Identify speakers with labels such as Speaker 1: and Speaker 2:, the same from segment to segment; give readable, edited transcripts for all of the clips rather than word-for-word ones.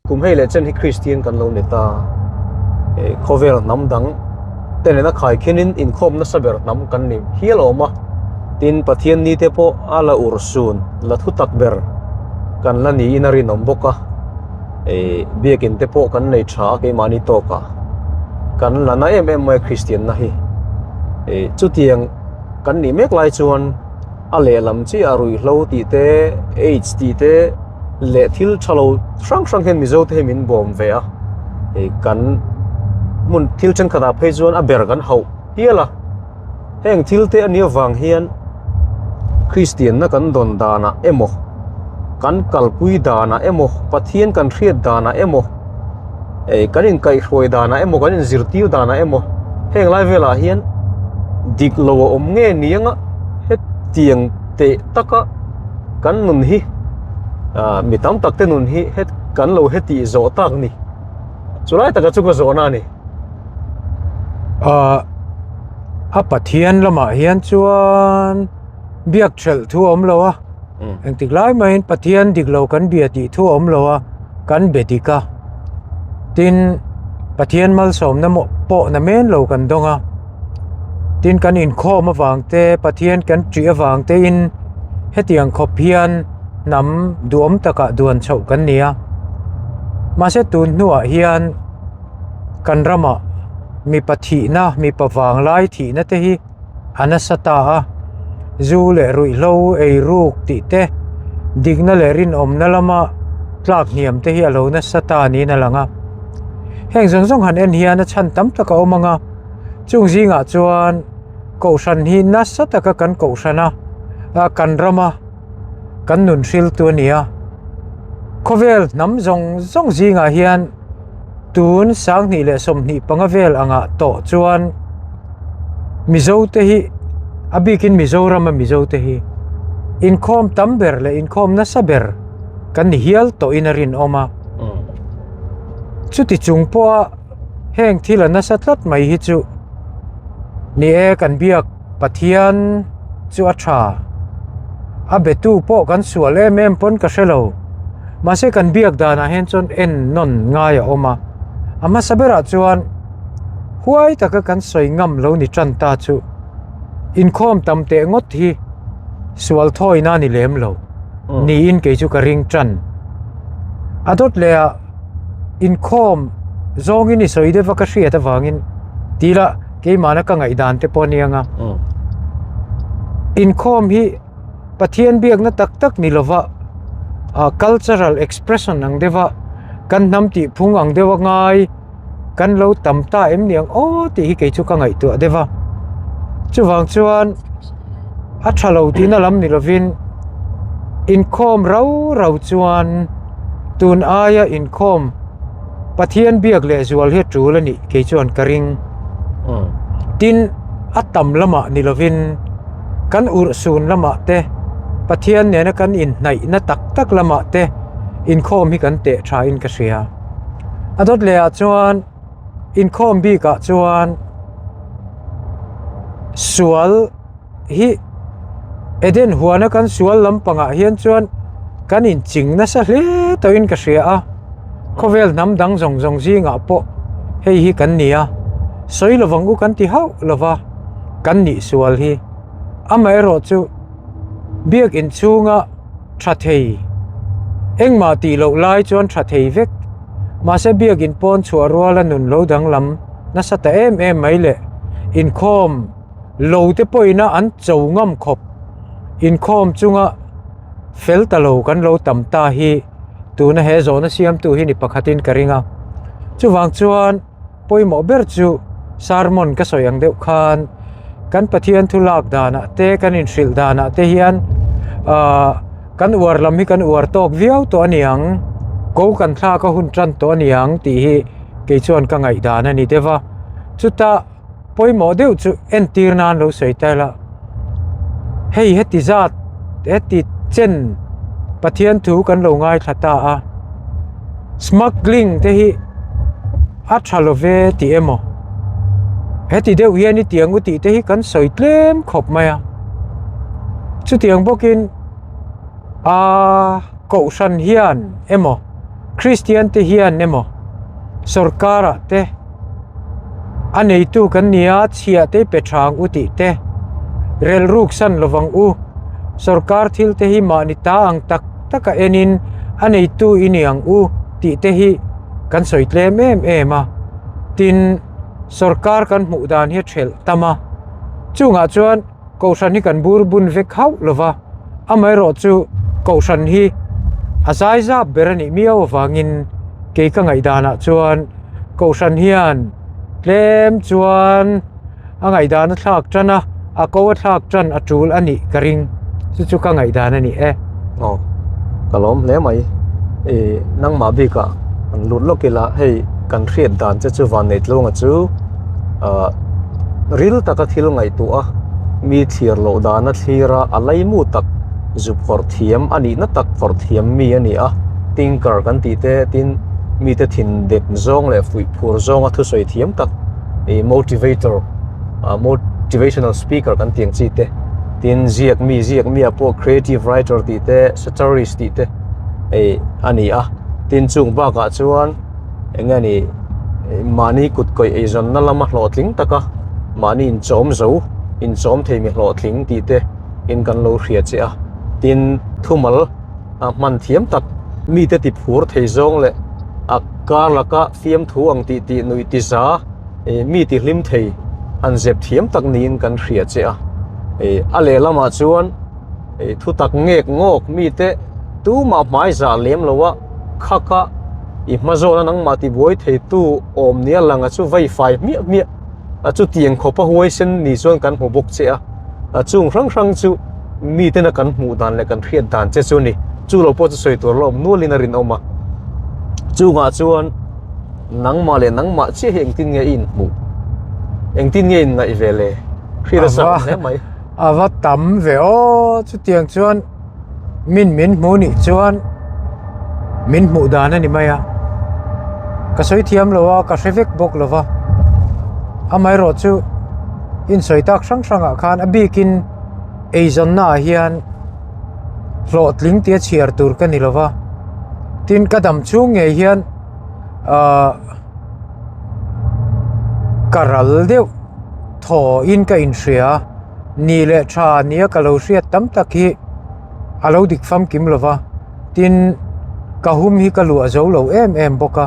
Speaker 1: Kum hei leh chen hi Kristian kan lo ni ta. Khawvel hnam dang te nena khaikhin inkhawm nasa ber hnam kan ni hial awm a. Tin, Pathian ni te pawh a la urhsun, la thu tak ber kan la niin a rinawm bawk a. Biakin te pawh kan nei tha a keimahni tawkah kan la na em em mai a Kristianna hi. Chutiang kan nih mek lai chuan a lehlam chiah a ruihhlo tih te, aids tih te leh thil tha lo hrang hrang hian Mizo te hi min bawm ve a, hei kan hmun thil thenkhatah phei chuan a ber kan hauh hial a, heng thil te a nih avang hian Kristianna kan dawn danah emaw kan kalpui danah emaw Pathian kan hriat danah emaw Ei kan inkaihhruai danah emaw kan inzirtir danah emaw heng lai velah hian dik lo a awm nge ni anga hetiang teh taka kan nun hi ah mi tam tak te nun hi het kan lo hetih zawh tak ni chulai taka chu ka zawhna a ni.
Speaker 2: Ah a Pathian lamah hian chuan biak thelh thu a awm lo a. Engtik lai maiin Pathian dik lo kan bia tih thu a awm lo a, kan be dik a. Tin, Pathian malsawmna mawh pawh na men lo kan dawng a. Tin, kan inkhawm avang te, Pathian kan ṭih avang tein hetiang khawp hian hnam duhawm takah duan chhoh kan ni a. Mahse tun hnuah hian kan ramah mipa thihna, mipa vanglai thihna te hi a nasa ta a, zu leh ruihhlo ei ruk tih te, dikna leh rinawmna lama tlak hniam te hi a lo nasa ta niin a lang a. Heng zawng zawng han en hian a chhan tam tak a awm ang a, chung zingah chuan kohhran hi nasa taka kan kohhran a, kan rama kan nun hriltu a ni a. Khawvel hnam zawng zawng zingah hian Tun 2025 vel angah tawh chuan Mizote hi a bikin Mizorama Mizote hi inkhawm tam ber leh inkhawm nasa ber kan ni hial tawhin a rinawm a. Chuti chung pawha heng thil a nasa tlat mai hi chu ni e kan biak Pathian chu a tha. A betu pawh kan sual em em pawn ka hre lo. Mahse kan biak danah hian chuan en nawn ngai a awm a. A hmasa berah chuan huai taka kan sawi ngam lo ni tan ta chu inkhawm tam teh ngawt hi sual thawina a ni lem lo niin kei chu ka ring tan. A dawt leh ah inkhawm zawngin i sawi deuh a ka hriat avangin tila keimahna ka ngaihdan te pawh a nia nga. Inkhawm hi Pathian biakna tak tak ni lova ah cultural expression ang deuha kan hnam tih phung ang deuha ngai kan lo tam ta em ni ang aw tih hi kei chu ka ngaihtuah deuh a. Chuvang chuan a tha lo tihna lam ni lovin inkhawm rau rau chuan tun aia inkhawm Pathian biak leh zual hi a tul a nih kei chuan ka ring. Tin, a tam lamah ni lovin kan urhsun lamah te, Pathian nena kan inhnaihna tak tak lamah te inkhawm hi kan teh tha in ka hria. A dawt leh ah chuan inkhawm bikah chuan sual hi Eden huana kan sual lampangah hian chuan kan inching nasa hle tawhin ka hria a, khawvel hnam dang zawng zawng zingah pawh hei hi kan ni a, sawi lovang u kan ti hauh lova kan nih sual hi. Amaherawh chu biak inchhunga tha thei engmah tih loh lai chuan tha thei vek, mahse biak in pawn chhuah ruala nun lo danglam nasa ta em em mai leh inkhawm Lo te pawhin a an cho ngam khawp. Inkhawm chunga fel ta lo kan lo tam ta hi tuna he zawhna siamtu hi ni pakhatin ka ring a. Chuvang chuan pawimawh ber chu sermon ka sawi ang deuh khan kan Pathian thu lak danah te kan inhrilh danah te hian ahh kan uar lam hi kan uar tawk viau tawh a ni ang, ko kan thlak a hun tan tawh a ni ang tih hi kei chuan ka ngaihdan a ni deuh va. Chutah. Pawimawh deuh chu entir nan lo sawi ta ila, hei heti zat heti chen Pathian thu kan lo ngaithla ta a, smuggling te hi a tha lo ve tih emaw heti deuh hian i tiang u tih te hi kan sawi tlem khawp mai a, chutiang bawkin aa kohhran hian emaw. Kristian te hian emaw sorkar ah te a neitu kan ni a chhiah te pe tha ang u tih te relruk san lovang u sorkar thil te hi mahni ta ang tak tak a en in a neitu i ni ang u tih te hi kan sawi tlem em em a tin sorkar kan hmuh dan hi a thelh tam a chungah chuan Kohhran hi kan bur bun vek hauh lo va, amaherawhchu Kohhran hi a zai zap ber a nih miau avangin kei ka ngaihdanah chuan Kohhran hian tlem chuan a ngaihdan a thlak tan a, a ko a thlak tan a tul a nih ka ring. Chu chu ka ngaihdan a ni e.
Speaker 1: Aw, ka lawm hle mai. I nangmah bikah an lut lawk ila hei kan hriat dan che chu Vanneitlunga chu ah ril taka thil ngaihtuah a, mi thlir loh dana thlir a, a laimu tak zuk phawrh thiam a nihna tak phawrh thiam mi a ni a, thinker kan tih te tin mite thin dep zawng leh fuih phur zawnga thusawi thiam tak ih motivator ah motivational speaker kan tih ang chi te tin ziak mi ziak mi ah pawh creative writer tih te satirist tih te ih a ni a tin chung bakah chuan. Eng nge ni mahni kut kawih eizawnna lama hlawhtling taka mahni inchawm zo inchawm thei mi hlawhtling tih te in kan lo hria che a tin thumal a hman thiam tak mite ti phur thei zawng leh a kar laka fiamthu ang tih tih nuih ti za ih mi ti hlim thei han zep thiam tak niin kan hria che a ih a lehlamah chuan ih thutak ngek ngawk mite tumah hmai zah lem lo a. Khaka i hma zawna nangmah tibuai theitu awm nia lang a chu vei fai hmiah hmiah a chu tiang khawpa huaisen ni chuan kan hmu bawk che a, a chung hrang hrang chu mitena kan hmuh dan leh kan hriat dan che chu a ni. Chu lo pawh chu sawi tur la awm nualin a rinawm a, chungah chuan nangmah leh nangmah chiah hi engtin nge i inhmuh? Engtin nge i inngaih ve le? Hriat a chak hle mai.
Speaker 2: A va tam ve aw chutiang chuan. Min min hmu nih chuan min hmuh dan a ni mai a, ka sawi thiam lo a, ka hre vek bawk lo va, amaherawh chu insawi tak hrang hrangah khan a bikin eizawnna ah hian hlawhtling tia chhiar tur ka ni lo va, tin ka dam chhung ngei hian ahh ka ral deuh thaw in ka inhria a. Ni leh tha nia ka lo hriat tam tak hi a lo dik famkim lo va, tin ka hum hi ka luah zo lo em em bawk a,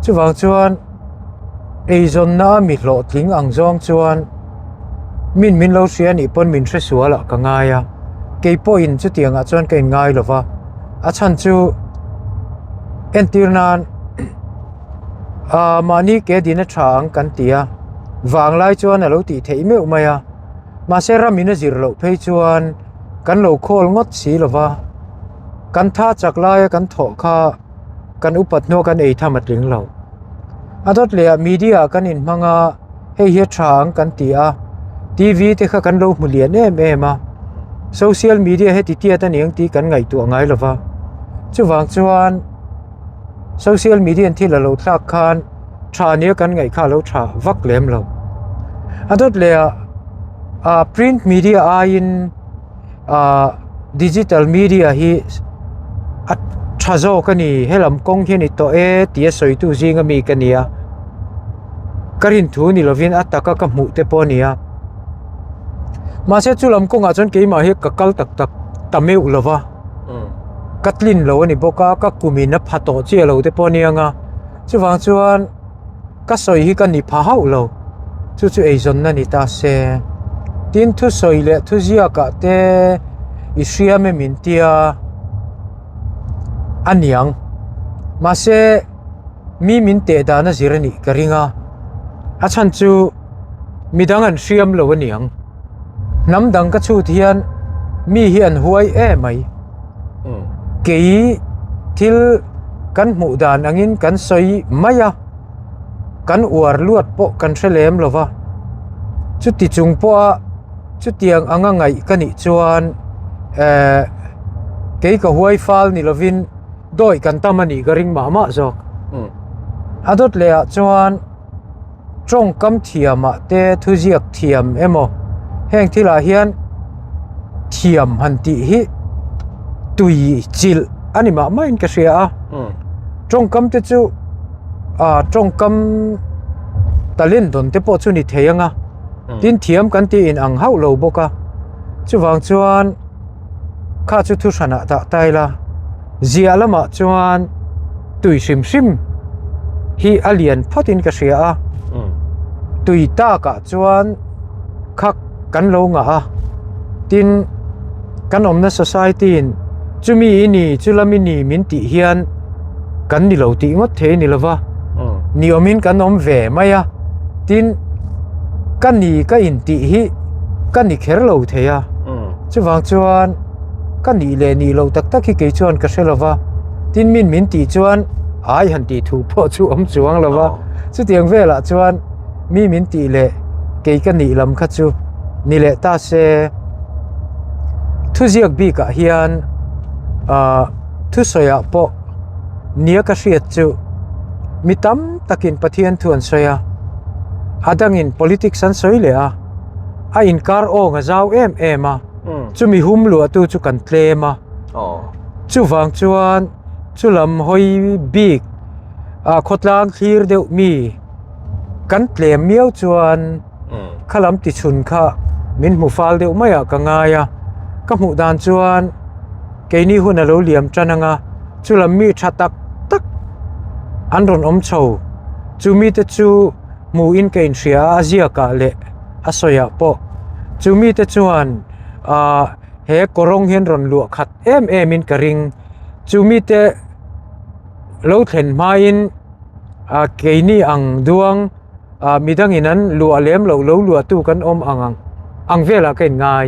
Speaker 2: chuvang chuan eizawnna a mi hlawhtling ang zawng chuan min min lo hria nih pawn min hre sual ah ka ngai a, kei pawhin chutiang ah chuan ka in ngai lo va, a chhan chu entir nan Ahh mahni ke dina tha ang kan ti a, vanglai chuan a lo tih theih meuh mai a, mahse ramin a zir loh phei chuan kan lo khawl ngawt si lo va, kan tha chak laia kan thawh kha kan upat hnuah kan ei tham a tling lo. A dawt leh ah media ah kan inhmang a, hei hi a tha ang kan ti a, TV te kha kan lo hmu lian em em a, social media heti tiat a ni ang tih kan ngaihtuah ngai lo va, chuvang chuan. Social media in thil a lo thlak khan tha nia kan ngaih kha a lo tha vak lem lo. A dawt leh ah ah print media aiin ah digital media hi a tha zawk a ni helam kawng hi a ni tawh e tih a sawitu zinga mi ka ni a ka rin thu ni lovin a taka ka hmuh te pawh a ni a mahse chu lam kawngah chuan keimah hi ka kal tak tak ta meuh lo va. Ka tlin lo a ni bawk a, ka kum in a pha tawh chiah lo te pawh a nia nga, chuvang chuan ka sawi hi ka ni pha hauh lo, chu chu eizawnna ni ta se. Tin thusawi leh thuziak ah te i hriam em in tia a niang, mahse mi min teh dan a zir a nih ka ring a, a chhan chu midang an hriam lo a niang. Hnam dang ka chhut hian mi hi an huai em mai. Kei thil kan hmuh dan angin kan sawi mai a, kan uar luat pawh kan hre lem lo va. Chuti chung pawha chutiang anga ngaih ka nih chuan eh kei ka huai fal ni lovin dawi kan tam a nih ka ring mah mah zawk. A dawt leh ah chuan. tawngkam thiamah te thuziak thiam emaw heng thilah hian thiam han tih hi tui chilh a ni mah mah in ka hria a. Tawngkam te chu ah tawngkam talent dawn te pawh chu ni thei ang a, tin thiam kan tih in ang hauh lo bawk a, chuvang chuan kha chu thu hranah dah ta ila, ziah lamah chuan tui hrim hrim hi a lian phawt in ka hria a, tui takah chuan kha kan lo ngah a, tin kan awmna society in chumi i ni chulam i ni min tih hian kan ni lo tih ngawt thei a ni lova ni awmin kan awm ve mai a tin ka ni ka in tih hi ka ni kher lo thei a chuvang chuan ka nih leh nih loh tak tak hi kei chuan ka hre lova tin min min tih chuan ai han tih thu pawh chu awm chuang lova chutiang velah chuan mi min tih leh kei ka nih lam kha chu ni leh ta se thuziak bikah hian ah thusawiah pawh nia ka hriat chu mi tam takin Pathian thu an sawi a a dangin politics an sawi leh a a inkar awng a zau em em a chumi hum luah tu chu kan tlem a chuvang chuan chulam hawi bik ah khawtlang thlir deuh mi kan tlem miau chuan. Kha lam tichhun kha min hmu fal deuh mai ah ka ngai a, ka hmuh dan chuan keini hun a lo liam tan ang a, chu lam mi tha tak tak an rawn awm chho, chu mite chu hmuhin ka inhria a, a ziakah leh a sawiah pawh chu mite chuan ah he kawrawng hian rawn luah khat em em in ka ring, chu mite lo thlen hmain ah keini ang duang. Ah midangin an luah lem loh lo luah tu kan awm ang ang ang velah ka in ngai.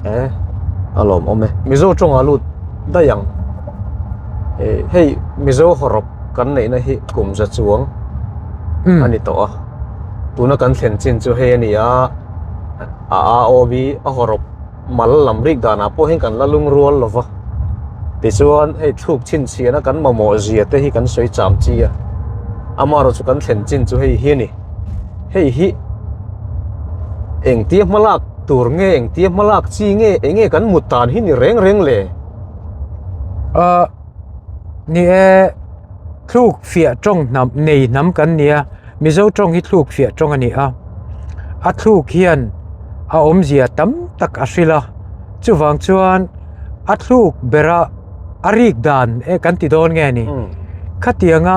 Speaker 1: E a lawm awm e. Mizo tawngah lut daih ang. E hei Mizo hawrawp kan neihna hi kum za chuang a ni tawh a. Tuna kan thlen chin chu hei a ni a, a a aw bi a hawrawp mal lam rik danah pawh hian kan la lung rual lo va. Tichuan hei thluk chhinchhiahna kan mamawh zia te hi kan sawi cham chi a, amaherawh chu kan thlen chin chu hei hi a ni. Hei hi engtia hma lak tur nge engtia hma lak chi nge eng nge kan mut tan hi ni reng reng le?
Speaker 2: Ahh ni e thluk fiah tawng hnam nei hnam kan ni a. Mizo tawng hi thluk fiah tawng a ni a, a thluk hian a awmzia tam tak a hrilh a, chuvang chuan a thluk bera a rik dan e kan ti dawn nge ni, khatianga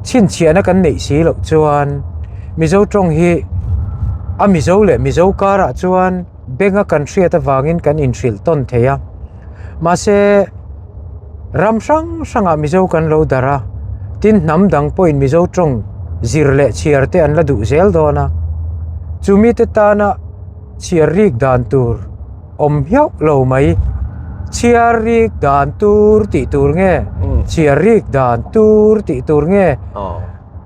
Speaker 2: chhinchhiahna kan neih si loh chuan Mizo tawng hi a Mizo leh Mizo karah chuan benga kan hriat avangin kan inhrilh tawn thei a, mahse ram hrang hrangah Mizo kan lo darh a, tin hnam dang pawhin Mizo tawng zir leh chhiar te an la duh zel dawn a, chu mite tana chhiar rik dan tur awm hiauh lo mai, chhiar rik dan tur tih tur nge, chhiar rik dan tur tih tur nge,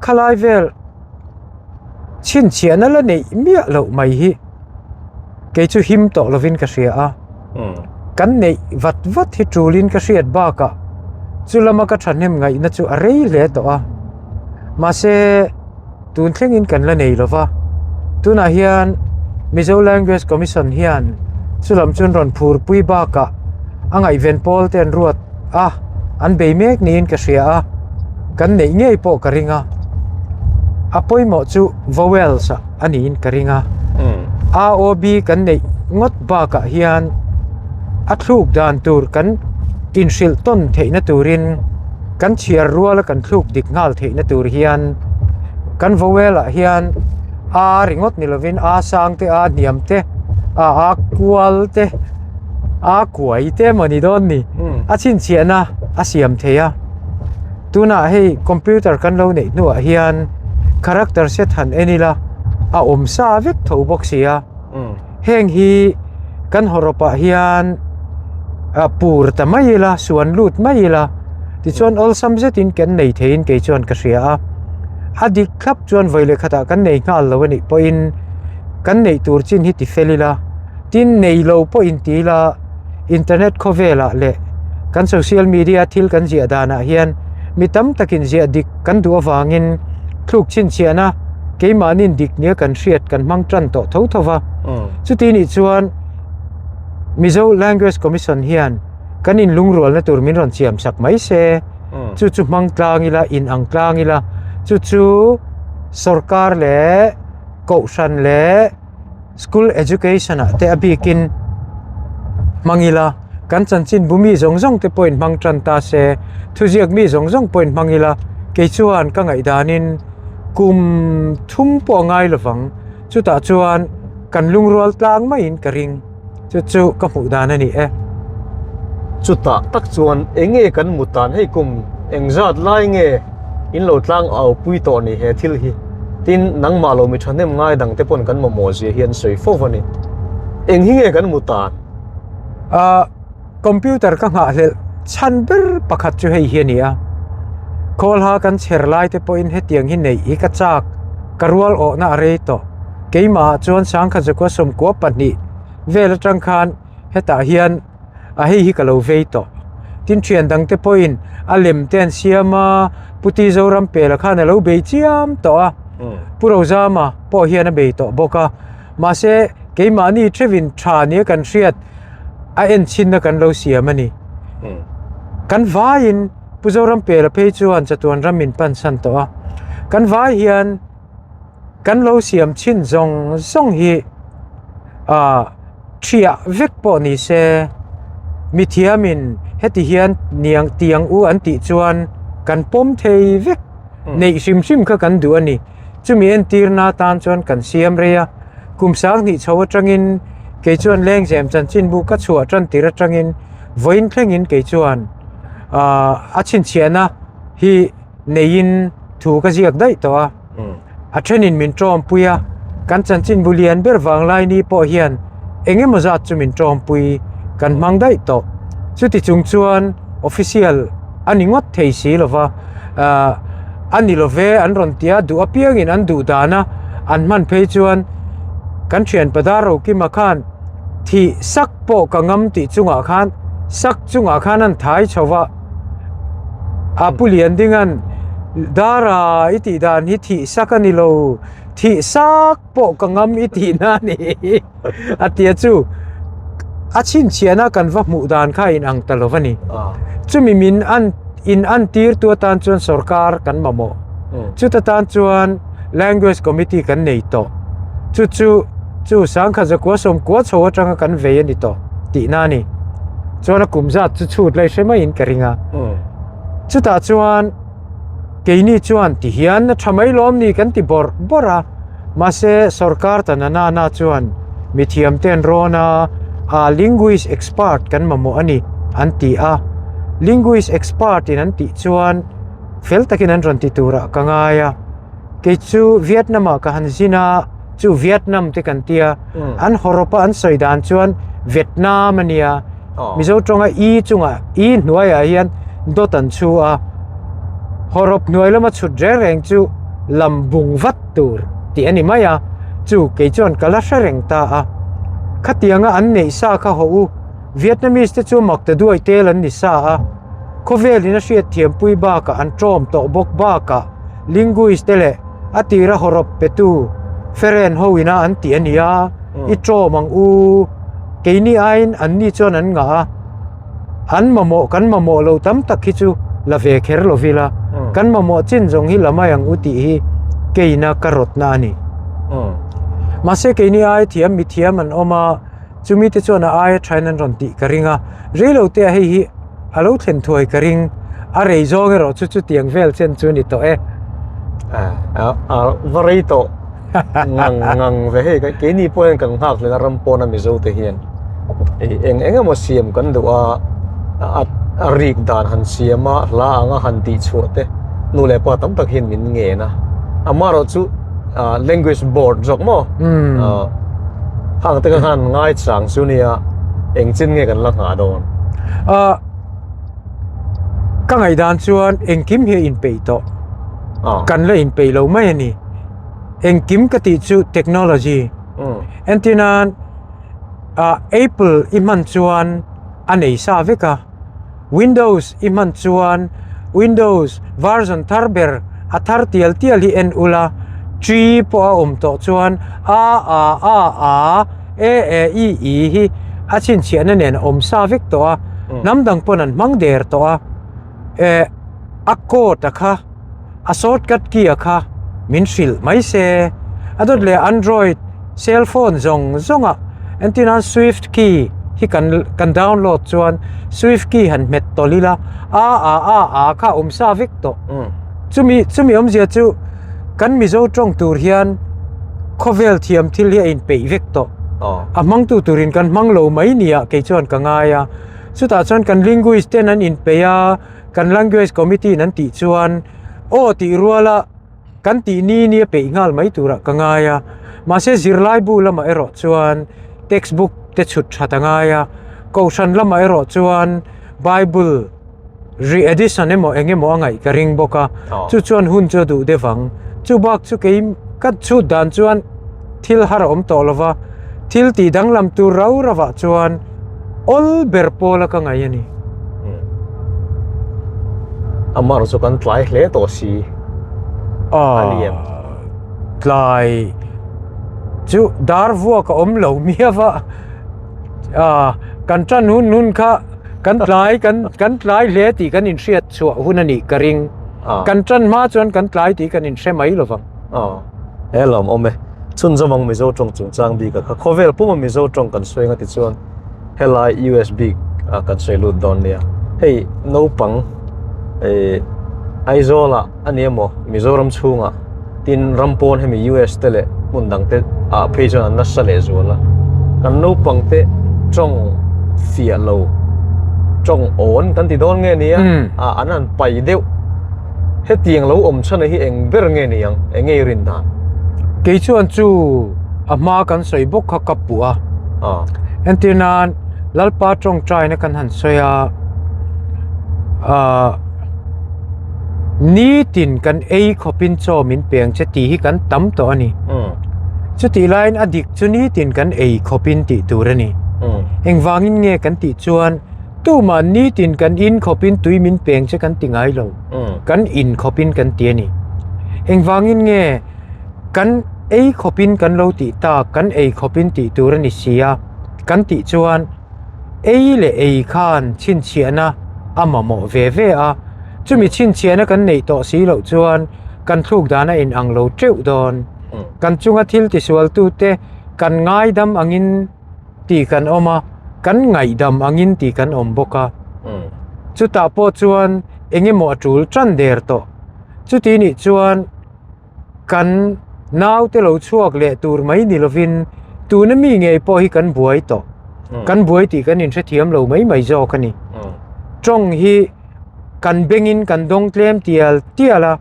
Speaker 2: khalai vel. Chhinchhiahna la neih miah loh mai hi kei chu him tawh lovin ka hria a, kan neih vat vat hi tulin ka hriat bakah chu lama ka thahnem ngaihna chu a rei hle tawh a, mahse tun thlengin kan la nei lova, tunah hian Mizo Language Commission hian chu lam chuan rawn phurpui bakah a ngaihven pawl te an ruat a, an bei mek niin ka hria a, kan neih ngei pawh ka ring a, a pawimawh chu vowels ah a niin ka ring a, A O B kan neih ngawt bakah hian a thluk dan tur kan inhrilh tawn theihna turin kan chhiar ruala kan thluk dik nghal theihna tur hian kan vowel ah hian A ringawt ni lovin A sang te A hniam te a A kual te. A kuai te emaw ni dawn ni a chhinchhiahna a siam thei a tunah hei computer kan lo neih hnuah hian character set han en ila a awm sa vek tho bawk si a heng hi kan hawrawpah hian a pur ta mai ila suan lut mai ila tichuan awlsam zetin kan nei theiin kei chuan ka hria a a dik thlap chuan vawi leh khatah kan nei nghal lo a nih pawhin kan neih tur chin hi ti fel ila. Tin, nei lo pawh inti ila internet khawvelah leh kan social media thil kan ziah danah hian mi tam takin ziah dik kan duh avangin thluk chhinchhiahna keimahnin dik nia kan hriat kan hmang tan tawh tho tho va. Chuti nih chuan Mizo Language Commission hian kan inlungrualna tur min rawn siamsak mai se. Chu chu hmang tlang ila, in ang tlang ila, chu chu sorkar leh kohhran leh school education ah te a bikin hmang ila, kan chanchin bu mi zawng zawng te pawhin hmang tan ta se, thuziak mi zawng zawng pawhin hmang ila, kei chuan ka ngaihdanin kum thum pawh a ngai lovang, chutah chuan kan lungrual tlang maiin ka ring. Chu chu ka hmuh dan a ni e.
Speaker 1: Chutah tak chuan eng nge kan mut dan hei kum engzat lai nge in lo tlang au pui tawh ni he thil hi? Tin, nangmah lo mi thahnem ngai dang te pawn kan mamawh zia hi an sawi fo a ni. Eng hi nge kan mut dan?
Speaker 2: Ahh computer ka nghah hlelh chhan ber pakhat chu hei hi a ni a. Khawlha kan chher lai te pawhin hetiang hi neih hi ka chak, ka rual awhna a rei tawh. Keimahah chuan sangkhat zakua sawmkua pahnih vel atang khan hetah hian a hei hi ka lo vei tawh. Tin thian dangte pawhin a lem te an siam a, Pu Ti Zoram Pela khan a lo bei chiam tawh a, Pu Rozama pawh hian a bei tawh bawk a. Mahse keimahni theuhin tha nia kan hriat a enchhinna kan lo siam a ni. Kan vaiin Pu Zoram Pela phei chuan chatuan ram min pansan tawh a, kan vai hian Kan lo siam chhin zawng zawng hi ah thiah vek pawh ni se mithiamin heti hian niang tiang u an tih chuan kan pawm thei vek neih hrim hrim kha kan duh a ni. Chumi entirna atan chuan kan siam rei a, kum sanghnih chho atangin kei chuan lengzem chanchinbu ka chhuah tan tir atangin vawiin thlengin kei chuan ah a chhinchhiahna hi neiin thu ka ziak daih tawh a, a thenin min tawmpui a, kan chanchinbu lian ber vanglai ni pawh hian eng emaw zat chu min tawmpui kan hmang daih tawh. Chuti chung chuan official a ni ngawt thei si lo va, ahh a ni lo ve an rawn ti a, duh apiangin an duh dan a, an hman phei chuan kan thian Padar Rokima khan thih sak pawh ka ngam tih chungah khan sak chungah khan an thai chho va. A pu lian dingan Dara i tih dan hi thih sak a ni lo, thih sak pawh ka ngam i tih na a ni a tia chu a chhinchhiahna kan va hmuh dan kha a inang ta lo a ni. Chumi min an in an tir tu atan chuan sorkar kan mamawh. Chuta tan chuan Language Committee kan nei tawh. Chu chu chu sangkhat zakua sawmkua chho atanga kan vei a ni tawh tihna a ni. Chuan a kum zat chu chhut lai hre maiin ka ring a. Chutah chuan keini chuan ti hian a tha mai lawm ni kan ti bawrh bawrh a. Mahse sorkar ta na na na chuan mithiam te an rawn a, a linguist expert kan mamawh a ni an ti a. Linguist expert in an tih chuan fel takin an rawn ti turah ka ngai a. Kei chu Vietnam ah ka han zin a, chu Vietnam te kan tia, an hawrawpa an sawi dan chuan Vietnam a nia. Mizo tawnga i chungah i hnuaiah hian dawt an chhu a, hawrawp hnuai lama chhut reng reng chu lam bung vat tur tih a ni mai a, chu kei chuan ka la hre reng ta a. Khatianga an neih sa kha haw u, Vietnamese te chu mak ta duai tel an ni sa a. Khawvelin a hriatthiampui bakah an ṭawm tawh bawk bakah linguist te leh a tira hawrawp petu Feren ho ina an tih a ni a, i ṭawm ang u. Keini aiin anni chuan an ngah a, an mamawh kan mamawh lo tam tak hi chu la ve kher lo vila, kan mamawh chin zawng hi la mai ang u tih hi keina ka rawtna a ni. Mahse keini ai thiam mithiam an awm a. Chumi te chuan a aia thain an rawn tih ka ring a, reilo te ah hei hi a lo thlen thuai ka ring, a rei zawng erawh chu chutiang vel chen chu a ni tawh e.
Speaker 1: A va rei tawh ngang ngang ve hei keini pawh hian kan nghak hlel a ram pawna Mizo te hian eng eng emaw siam kan duh a, a rik dan han siam a hla anga han tih chhuah te nu leh pa tam tak hian min ngen a, amaherawh chu language board zawk maw hang te khan ngai chang chu nia eng chin nge kan la nghah dawn
Speaker 2: a ka ngaih dan chuan engkim hi a inpeih tawh kan la inpeih lo mai a ni engkim ka tih chu technology entir nan apple i hman chuan a nei sa vek a. Windows i hman chuan Windows version thar ber a thar tial tial hi en ula, Tree pawh a awm tawh chuan a a a a e e i i hi a chhinchhiahna nen a awm sa vek tawh a, hnam dang pawn an hmang der tawh a. E. A code a kha a shortcut key a kha min hrilh mai se a dawt leh android cell phone zawng zawng ah entir nan swift key hi kan kan download chuan swift key han hmet tawlh ila a a a a kha a awm sa vek tawh chumi chumi awmzia chu kan mizo tawng tur hian khawvel thiam thil hi a inpeih vek tawh a hmangtu turin kan hmang lo mai nia kei chuan ka ngai a chutah chuan kan linguist ten an inpeih a. Kan Language Committee in an tih chuan aw tih ruala kan tih ni ni a peih nghal mai turah ka ngai a, mahse zirlaibu lamah erawh chuan textbook te chhut that a ngai a, kohhran lamah erawh chuan Bible re-edition emaw eng emaw a ngaih ka ring bawk a, chu chuan hun chu a duh deuh ang. Chu bak chu kei ka chhut dan chuan thil har a awm tawh lo va, thil tih danglam tur rau rauah chuan awl ber pawla ka ngaih a ni.
Speaker 1: A mar chu kan tlai hle tawh si a lian.
Speaker 2: Tlai chu dar vuak a awm lo miau a, kan tan hun hun kha kan tlai kan kan tlai hle tih kan inhriat chhuah hun a nih ka ring. Kan tan hma chuan kan tlai tih kan inhre mai lo vang.
Speaker 1: He lawm awm e. Chhunzawm ang Mizo tawng chungchang bik a kha khawvel puma Mizo tawng kan sawi anga tichuan helai US bik ah kan sawi lut dawn nia. Hei naupang eh Aizawl ah a ni emaw Mizoram chhungah tin ram pawn hemi US te leh hmun dang te ah phei chuan an nasa leh zual a. Kan naupang te tawng fiah lo tawng awn kan ti dawn nge nia ah an han pai deuh. Hetiang lo awm chhan hi eng ber nge ni ang? Eng nge i rin dan?
Speaker 2: Kei chuan chu a hma kan sawi bawk kha ka puh a. Entir nan Lalpa tawngtaina kan han sawi a, ah nitin kan ei khawpin chaw min peng che tih hi kan tam tawh a ni. Chutih laiin a dik chu nitin kan ei khawpin tih tur a ni. Engvangin nge kan tih chuan Tumah nitin kan in khawpin tui min peng che kan ti ngai lo. Kan in khawpin kan ti a ni. Engvangin nge kan ei khawpin kan lo tih tak, kan ei khawpin tih tur a ni si a, kan tih chuan ei leh ei khan chhinchhiahna a mamawh ve ve a. Chumi chhinchhiahna kan neih tawh si loh chuan kan thluk dan a inang lo teuh dawn. Kan chunga thil tisualtute kan ngaidam angin tih kan awm a, kan ngaihdam angin tih kan awm bawk a. Chutah pawh chuan eng emaw a tul tan der tawh. Chuti nih chuan kan naute lo chhuak leh tur mai ni lovin tuna mi ngei pawh hi kan buai tawh. Kan buai tih kan inhrethiam lo mai mai zawk a ni. Tawng hi kan bengin kan dawng tlem tial tial a.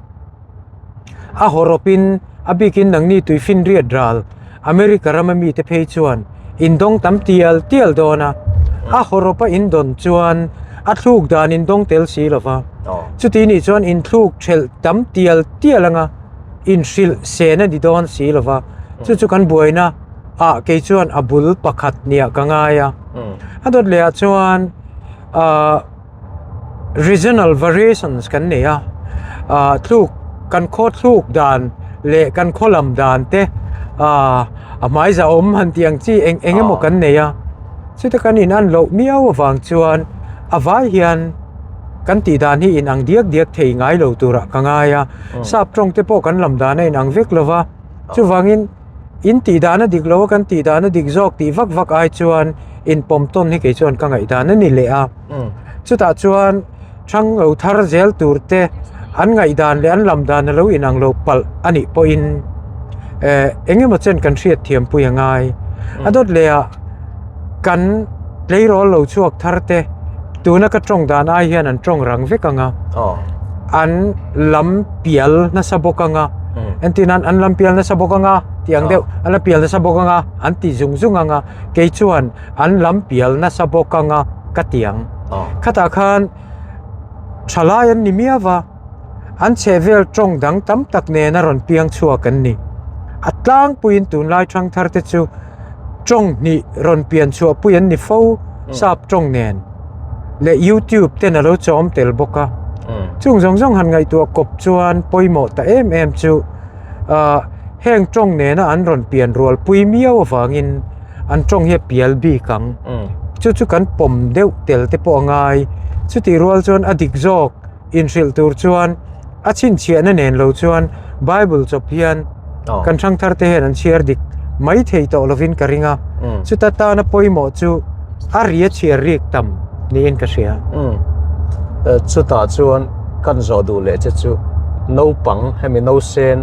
Speaker 2: A hawrawpin a bikin nangni tuifinriat ral America rama mite phei chuan indawng tam tial tial dawn a, a hawrawpa indawn chuan a thluk dan indawng tel si lo va. Chuti nih chuan inthluk thelh tam tial tial anga inhrilh sen a ni dawn si lo va. Chu chu kan buaina ah kei chuan a bul pakhat nia ka ngai a. A dawt leh ah chuan ah. Regional variations kan nei a, ah thluk kan khaw thluk dan leh kan khaw lam dan te ah a hmai za awm han tih ang chi eng eng emaw kan nei a, chuta kan in an loh miau avang chuan a vai hian kan tih dan hi in ang diak diak thei ngai lo turah ka ngai a, sap tawng te pawh kan lam dan a in ang vek lo va, chuvangin. In tih dan a dik lo a, kan tih dan a dik zawk tih vak vak ai chuan inpawm tawn hi kei chuan ka ngaihdan a ni leh a. Chutah chuan thang lo thar zel tur te an ngaihdan leh an lam dan a lo inang lo palh a nih pawhin eh eng emaw chen kan hriat thiam pui a ngai. A dawt leh ah kan tleirawl lo chhuak thar te tuna ka tawng dan ai hian an tawng rang vek ang a, an lam pial nasa bawk ang a, entir nan an lam pial nasa bawk ang a tih ang deuh an la pial nasa bawk ang a an ti zung zung ang a, kei chuan an lam pial nasa bawk ang a ka ti ang. Khatah khan thalai an ni miau va. An chhehvel tawng dang tam tak nena rawn piang chhuak an ni. A tlangpuiin tunlai thangthar te chu tawng hnih rawn pian chhuahpui an ni fo, sap tawng nen leh YouTube ten a lo chawm tel bawk a. Chung zawng zawng han ngaihtuah kawp chuan pawimawh ta em em chu heng tawng nena an rawn pian rualpui miau avangin an tawng hi a pial bik ang. Chu chu kan pawm deuh tel te pawh a ngai. Chutih rual chuan a dik zawk. inhrilh tur chuan a chhinchhiahna nen lo chuan Bible chawp hian kan ṭhangthar te hian an chhiar dik mai thei tawh lovin ka ring a, chuta tana pawimawh chu a ri a chhiar rik tam niin ka hria.
Speaker 1: Chutah chuan kan zawh duh leh che chu naupang hemi nausen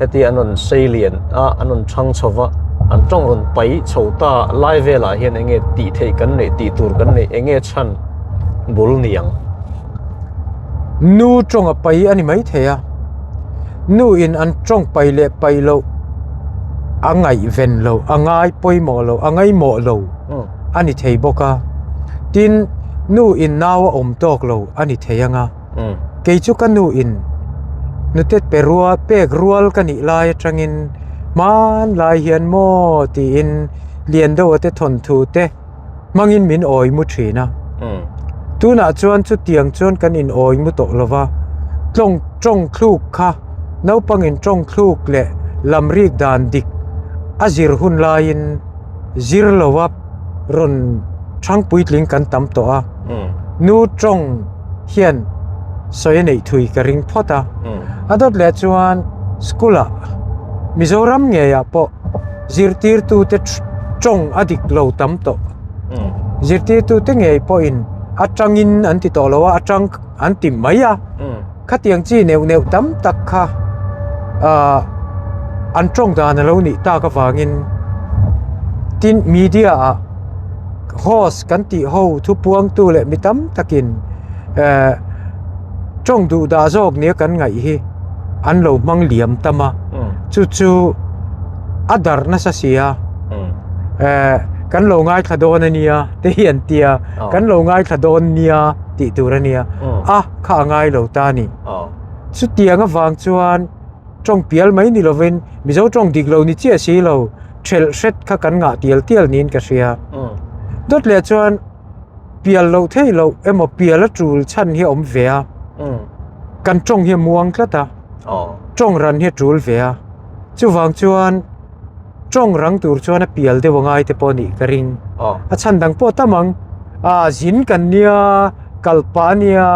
Speaker 1: heti an rawn sei lian a, an rawn ṭhang chho va, an ṭawng rawn pai chho ta lai velah hian eng nge tih theih kan neih tih tur kan neih eng nge chhan bul ni ang?
Speaker 2: Nu ṭawng a pai a ni maithei a, nu in an ṭawng pai leh pai loh a ngaihven lo, a ngai pawimawh lo, a ngaimawh lo a ni thei bawk a. Tin, nu in nau a awm tawk lo a ni thei ang a. Kei chu ka nu in nute pe rual pek rual ka nih lai atangin hmanlai hian maw tiin lian deuh a te thawnthu te hmangin min awi mu thin a. Tunah chuan chutiang chuan kan in awi mu tawh lo va, tlawng tawng thluk kha naupangin tawng thluk leh lam rik dan dik a zir hun laiin zir lo a rawn thang puitling kan tam tawh a. Nu tawng hian sawi a neih thui ka ring phawt a. A dawt leh chuan school ah Mizoram ngeiah pawh zirtirtute tawng a dik lo tam tawh. Zirtirtute ngei pawhin atangin an ti tawh lo a, atang an ti mai a. Khatiang chi neuh neuh tam tak kha ah an tawng dan a lo nih tak avangin tin media ah host kan tih ho thupuangtu leh mi tam takin eh tawng duh dah zawk nia kan ngaih hi an lo hmang liam tam a chu chu a darh nasa si a eh kan lo ngaithla dawn a nia te hi an tia kan lo ngaithla dawn nia tih tur a nia a kha a ngai lo ta a ni chutiang avang chuan tawng pial mai ni lovin Mizo tawng dik lo ni chiah si lo thelh hret kha kan ngah tial tial niin ka hria dawt leh chuan pial loh theih loh emaw pial a tul chhan hi a awm ve a kan tawng hi a muang tlat a tawng ran hi a tul ve a chuvang chuan tawng rang tur chuan a pial deuh a ngai te pawh a nih ka ring a chhan dang pawh a tam ang ah zin kan nia kal pah a nia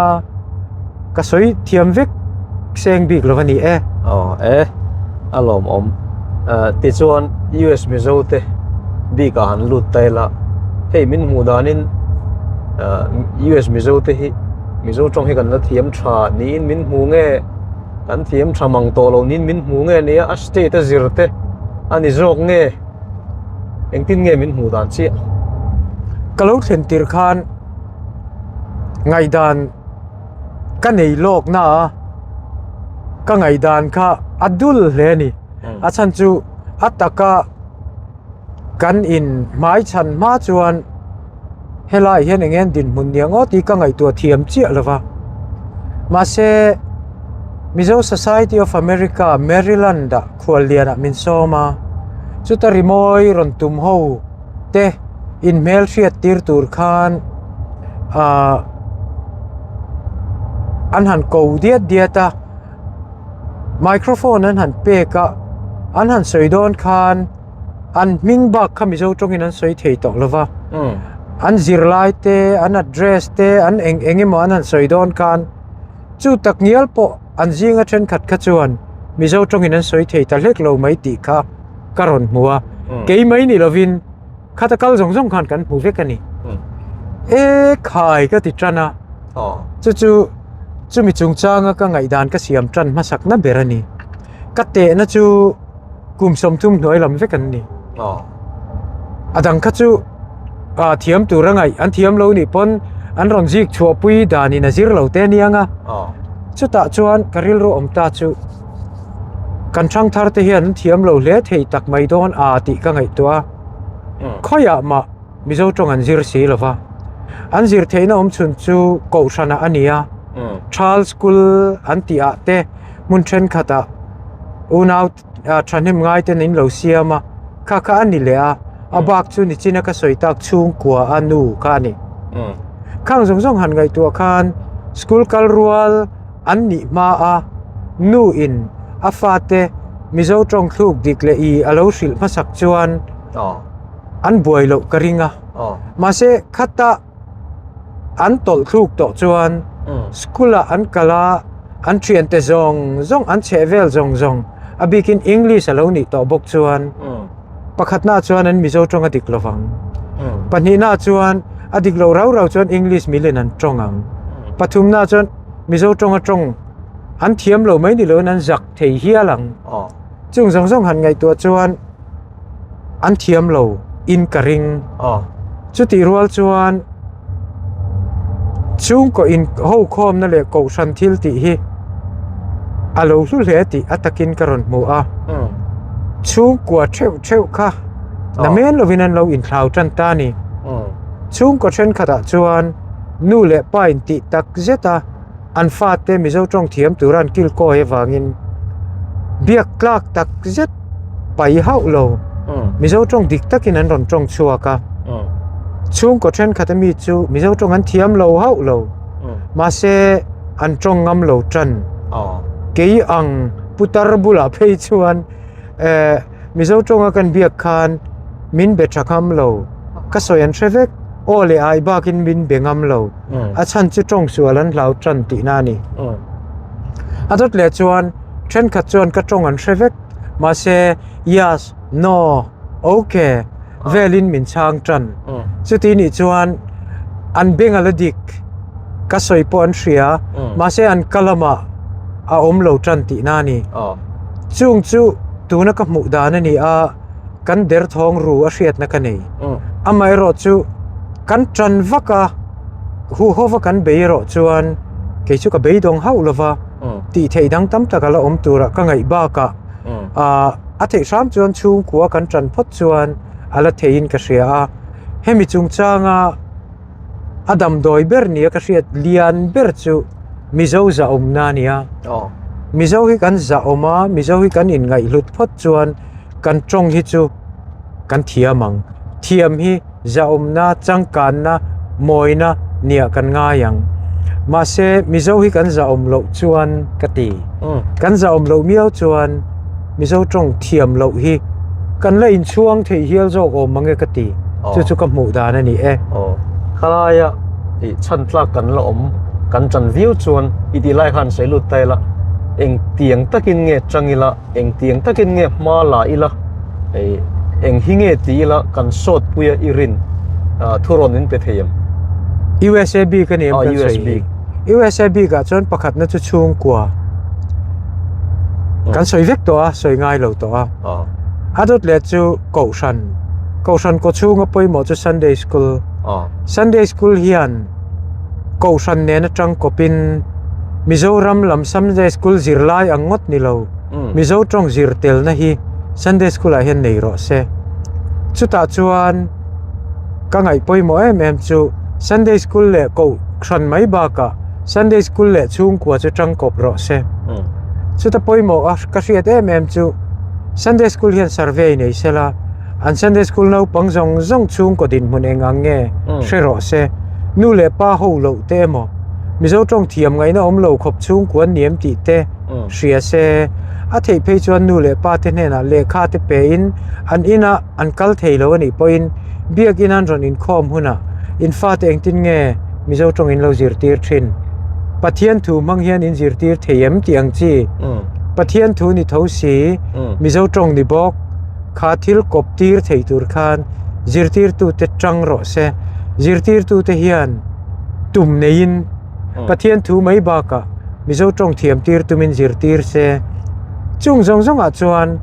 Speaker 2: ka sawi thiam vek seng bik lo a ni e.
Speaker 1: Aw e a lawmawm tichuan US Mizo te bik ah han lut ta ila hei min hmuh danin US Mizo te hi Mizo tawng hi kan la thiam tha niin min hmu nge kan thiam tha mang tawh lo niin min hmu nge nia a state a zir te a ni zawk nge engtin nge min hmuh dan chiah.
Speaker 2: Ka lo thlen tir khan ngaihdan ka nei lawk na a ka ngaihdan kha a dul hle a ni a chhan chu a taka kan in hmai chhan hma chuan helai hian eng nge dinhmun nia ngawt hi ka ngaihtuah thiam chiah lo va mahse Mizo Society of America Maryland ah khuallianah min sawm a chuta rimawi rawn tum ho te inhmel hriat tir tur khan ahh an han ko diat diat a microphone an han pek a an han sawi dawn khan an hming bak kha mizo tawngin an sawi thei tawh lo va an zirlai te an address te an eng eng emaw an han sawi dawn khan chu tak ngial pawh an zinga thenkhat kha chuan mizo tawngin an sawi thei ta hlek lo mai tih kha. ka rawn hmu a kei mai ni lovin khata kal zawng zawng khan kan hmu vek a ni e khai ka ti tan a chu chu chumi chungchanga ka ngaihdan ka siam tan hmasak na ber a ni ka tehna chu kum 30 hnuai lam vek an ni a dang kha chu a thiam tur a ngaih an thiam lo nih pawn an rawn zik chhuahpui danin a zir lo te aniang a chutah chuan ka rilru awm ta chu Kan thangthar te hian an thiam lo hle thei tak mai dawn a tih ka ngaihtuah a. Khawiah mah Mizo tawng an zir si lo va. An zir theihna awm chhun chu Kohhranah a ni a. Thal School an tih ah te hmun thenkhatah unau thahnem ngai ten in lo siam a, kha kha a ni leh a. A bak chu nichina ka sawi tak chhungkua a nu kha a ni. Khang zawng zawng han ngaihtuah khan school kal rual an nih hma a, nu in a fate Mizo tawng thluk dik leh i a lo hrilh hmasak chuan an buai loh ka ring a. Mahse khata an tawlh thluk tawh chuan School ah an kal a, an thiante zawng zawng, an chhehvel zawng zawng, a bikin English a lo nih tawh bawk chuan pakhatnaah chuan an Mizo tawng a dik lo vang. Pahnihnaah chuan a dik loh rau rau chuan English milin an tawng ang. Pathumnaah chuan Mizo tawnga tawng an thiam lo mai ni loin an zak thei hial ang. Chung zawng zawng han ngaihtuah chuan an thiam lo in ka ring. Chutih rual chuan chhungkaw in ho khawmna leh kohhran thil tih hi a lo hlu hle tih a takin ka rawn hmu a. Chhungkua theuh theuh kha namen lovin an lo inthlau tan ta a ni. Chhungkaw thenkhatah chuan nu leh pa in tih tak zet a. An fate Mizo tawng thiam tura an kilkawi avangin biak tlak tak zet pai hauh lo. Mizo tawng dik takin an rawn tawng chhuak a. Chhungkaw thenkhat ami chu Mizo tawng an thiam lo hauh lo. Mahse an tawng ngam lo tan. Kei ang putar bulah phei chuan Mizo tawnga kan biak khan min be tha ngam lo. Ka sawi an hre vek. Aw leh ai bakin min be ngam lo. A chhan chu tawng sual an hlau tan tihna a ni. A dawt leh chuan thenkhat chuan ka tawng an hre vek mahse yes, no, ok velin min chhang tan. Chuti nih chuan an beng a la dik, ka sawi pawh an hria mahse an ka lamah a awm lo tan tihna a ni. Chung chu tuna ka hmuh dan a ni a. Kan derthawng ru a hriatna ka nei. Amaherawh chu kan tan vak a, huhova kan bei erawh chuan kei chu ka beidawng hauh lo va, tih theih dang tam tak a la awm tura ka ngaih bakah a theih hram chuan chhungkua kan tan phawt chuan a la theiin ka hria a. Hemi chungchanga A damdawi ber nia ka hriat lian ber chu Mizo zahawmna a ni a. Mizo hi kan zahawm a, Mizo hi kan inngaihhlut phawt chuan kan tawng hi chu kan thiam ang. Thiam hi zahawmna, changkanna, mawina nia kan ngai ang. Mahse Mizo hi kan zahawm loh chuan ka ti. Kan zahawm loh miau chuan Mizo tawng thiam loh hi kan la inchhuang theih hial zawk awm mang e ka ti. Chu chu ka hmuh dan a ni e.
Speaker 1: Aw, khalaia i chhan tlak kan la awm kan chan viau chuan i tih lai khan sawi lut ta ila engtiang takin nge chang ila, engtiang takin nge hma la ila, hei eng hi nge ti ila kan sawt puia i rin thurawn in pe thei em?
Speaker 2: USA bik a ni em kan sawi hi? USA bik ah chuan pakhatna chu chhungkua kan sawi vek tawh a, sawi ngai lo tawh a. A dawt leh chu Kohhran, Kohhran kaw chhunga pawimawh chu Sunday School. Sunday School hian Kohhran nen atang kawpin Mizoram lam Sunday School zirlai ang ngawt ni lo, Mizo tawng zir telna hi Sunday School ah hian nei rawh se. Chutah chuan ka ngaih pawimawh em em chu Sunday School leh Kohhran mai bakah Sunday School leh chhungkua chu tangkawp rawh se. Chuta pawimawh a ka hriat em em chu Sunday School hian survey nei se la, an Sunday School naupang zawng zawng chhungkaw dinhmun eng ang nge hre rawh se. Nu leh pa ho loh te emaw, Mizo tawng thiam ngaihna awm lo khawp chhungkua an ni em tih te hria se. A theih phei chuan nu leh pa te hnenah lehkha te pe in an inah an kal thei lo a nih pawhin biakin an rawn inkhawm hunah in fate engtin nge Mizo tawng in lo zirtir thin? Pathian thu hmang hian in zirtir thei em tih ang chi? Pathian thu ni tho si, Mizo tawng ni bawk, kha thil kawp tir thei tur khan zirtirtute tang rawh se. Zirtirtute hian tum neiin Pathian thu mai bakah Mizo tawng thiam tir tumin zirtir se. Chung zawng zawngah chuan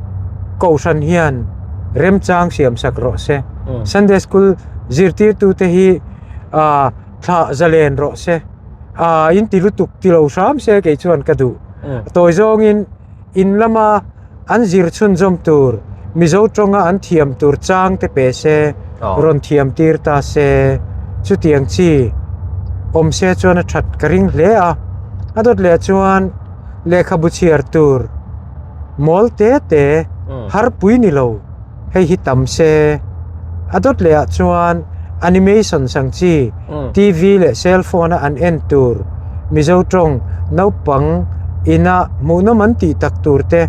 Speaker 2: Kohhran hian remchang siamsak rawh se. Sunday School zirtirtute hi thlah zalen rawh se. In ti lutuk ti lo hram se kei chuan ka duh. Tawi zawngin in lama an zir chhunzawm tur Mizo tawnga an thiam tur chang te pe se, rawn thiam tir ta se. Chutiang chi awm se chuan a that ka ring hle a. A dawt leh chuan lehkhabu chhiar tur mawl te te har pui ni lo hei hi tam se. A dawt leh ah chuan animation sang chi TV leh cell phone a an en tur Mizo tawng naupang ina hmuhnawm an tih tak tur te,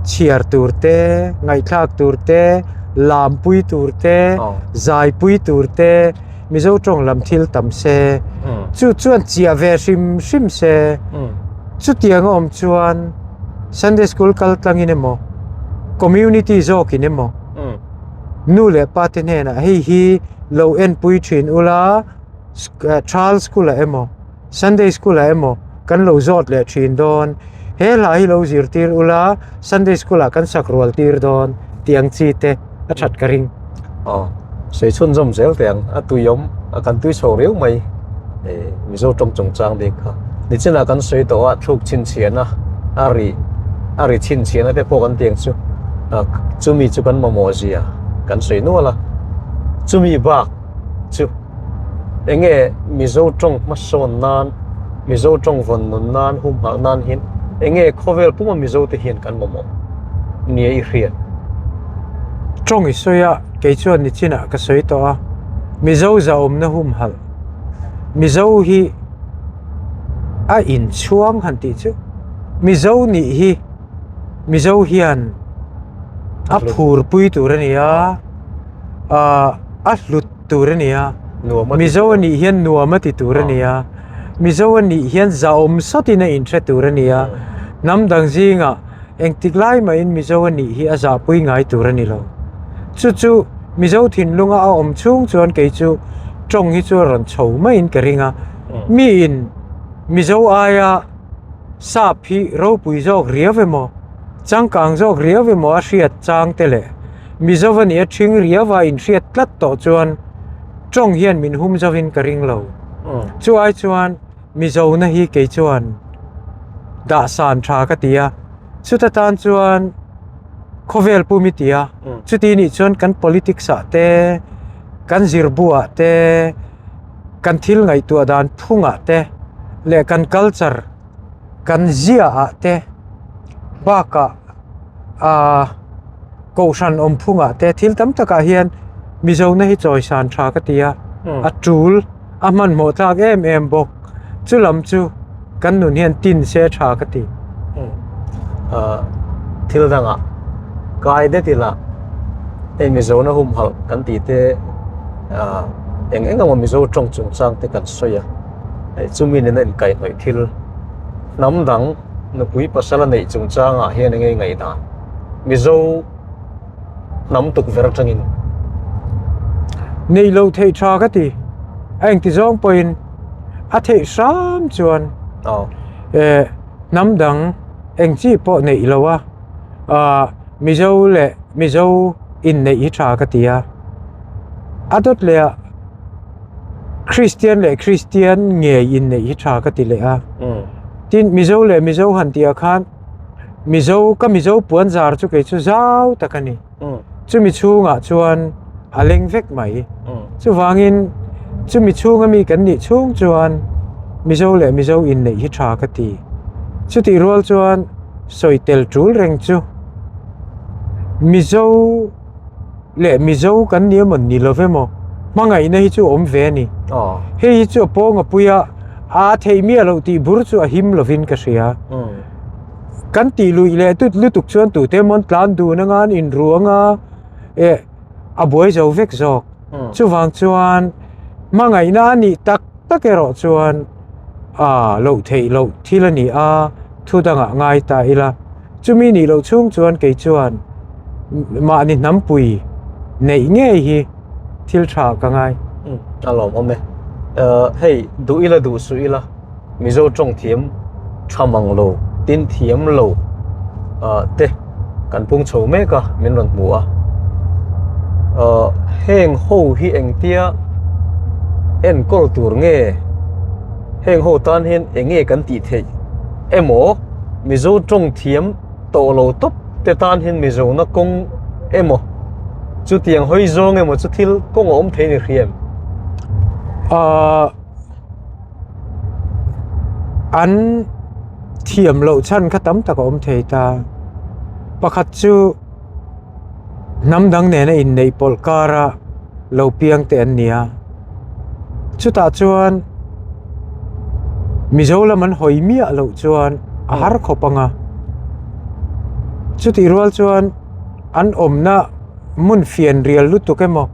Speaker 2: chhiar tur te, ngaihthlak tur te, lampui tur te, zaipui tur te Mizo tawng lam thil tam se. Chu chuan chiah ve hrim hrim se. Chutiang a awm chuan Sunday School kal tlangin emaw, Community zawkin emaw, nu leh pa te hnenah hei hi lo enpui thin ula, Child School ah emaw, Sunday School ah emaw kan lo zawt leh thin dawn. He hla hi lo zirtir ula, Sunday School ah kan sak rual tir dawn tih ang chi te a that ka ring.
Speaker 1: Aw, sawi chhunzawm zel teh ang, a tui awm a kan tui chho riau mai eh Mizo tawng chungchang bik kha. Nichinah kan sawi tawh a, thluk chhinchhiahna a ri a ri chhinchhiahna te pawh kan ti ang chu, chumi chu kan mamawh zia kan sawi nual a, chumi bak chu enge Mizo tawng hmasawn nan, Mizo tawng vawn nun nan, humhalh nan hian enge khawvel puma Mizo te hian kan mamawh nia i hriat?
Speaker 2: Tawng i sawi a, kei chuan nichinah ka sawi tawh a, Mizo zahawmna humhalh, Mizo hi a inchhuang han tih chu Mizo nih hi Mizo hian a phurpui tur a ni a. ah a hlut tur a ni a mizo a nih hian nuam a ti tur a ni a mizo a nih hian zahawm sawtin a inhre tur a ni a hnam dang zingah engtik lai mahin mizo a nih hi a zahpui ngai tur a ni lo chu chu mizo thinlunga a awm chhung chuan kei chu tawng hi chu a rawn chho maiin ka ring a miin mizo aia sap hi ropui zawk riau emaw changkang zawk riau emaw a hriat chang te leh. Mizo a nih a ṭhing riau a inhriat tlat tawh chuan ṭawng hian min hum zovin ka ring lo. Chu ai chuan Mizona hi kei chuan dahsan ṭha ka ti a, chuta tan chuan khawvel pum i ti a, chuti nih chuan kan politics ah te, kan zirbu ah te, kan thil ngaihtuah dan phungah te leh kan culture kan ziah ah te bakah ah kohhran awm phungah te thil tam takah hian Mizona hi chawisan tha ka ti a a tul a hmanhmawh tlak em em bawk chu lam chu kan nun hian tin se tha ka ti.
Speaker 1: Ah thil dangah kai det ila hei Mizona humhalh kan tih te ah eng eng emaw Mizo tawng chungchang te kan sawi a. Hei chumi nena inkaihhnawih thil hnam dang nupui pasal a neih chungchangah hian enge ngaihdan Mizo hnam tukverh atangin.
Speaker 2: Neih loh theih tha ka ti, a engti zawng pawhin a theih hram chuan eh hnam dang eng chi pawh neih lo a, ah Mizo leh Mizo inneih hi tha ka ti a, a dawt leh ah. Kristian leh Kristian ngei inneih hi tha ka ti leh a. Tin, Mizo leh Mizo han tihah khan Mizo ka Mizo puan zar chu kei chu zau tak a ni. Chumi chhungah chuan a leng vek mai. Chuvangin chumi chhunga mi kan nih chhung chuan Mizo leh Mizo inneih hi tha ka ti. Chutih rual chuan sawi tel tul reng chu Mizo leh Mizo kan ni emaw ni lo emaw hmangaihna hi chu awm ve a ni. Hei hi chu a pawng a pui a, a theih miah loh tih bur chu a him lovin ka hria. Kan tih luih leh tut lutuk chuan tute emaw an tlan dun anga an inru anga eh a buai zo vek zawk. Chuvang chuan hmangaihna a nih tak tak erawh chuan a loh theih loh thil a ni a, thu dangah ngai ta ila. Chumi nih loh chhung chuan kei chuan mahni hnampui neih ngei hi thil tha ka ngai.
Speaker 1: A lawmawm e. Hei duh ila duh suh ila Mizo tawng thiam tha mang lo, tin thiam lo te kan pung chho mek a min rawn hmu a. Heng ho hi engtia enkawl tur nge heng ho tan hian enge kan tih theih emaw Mizo tawng thiam tawh lo tawp te tan hian Mizona kawng emaw chutiang hawi zawng emaw chu thil kawng a awm thei ni hriam?
Speaker 2: Ahh an thiam loh chhan kha tam tak a awm thei ta. Pakhat chu hnam dang nena inneih pawlh kara lo piang te an ni a, chutah chuan Mizo lam an hawi miah loh chuan a har khawp ang a, chutih rual chuan an awmna hmun fian rial lutuk emaw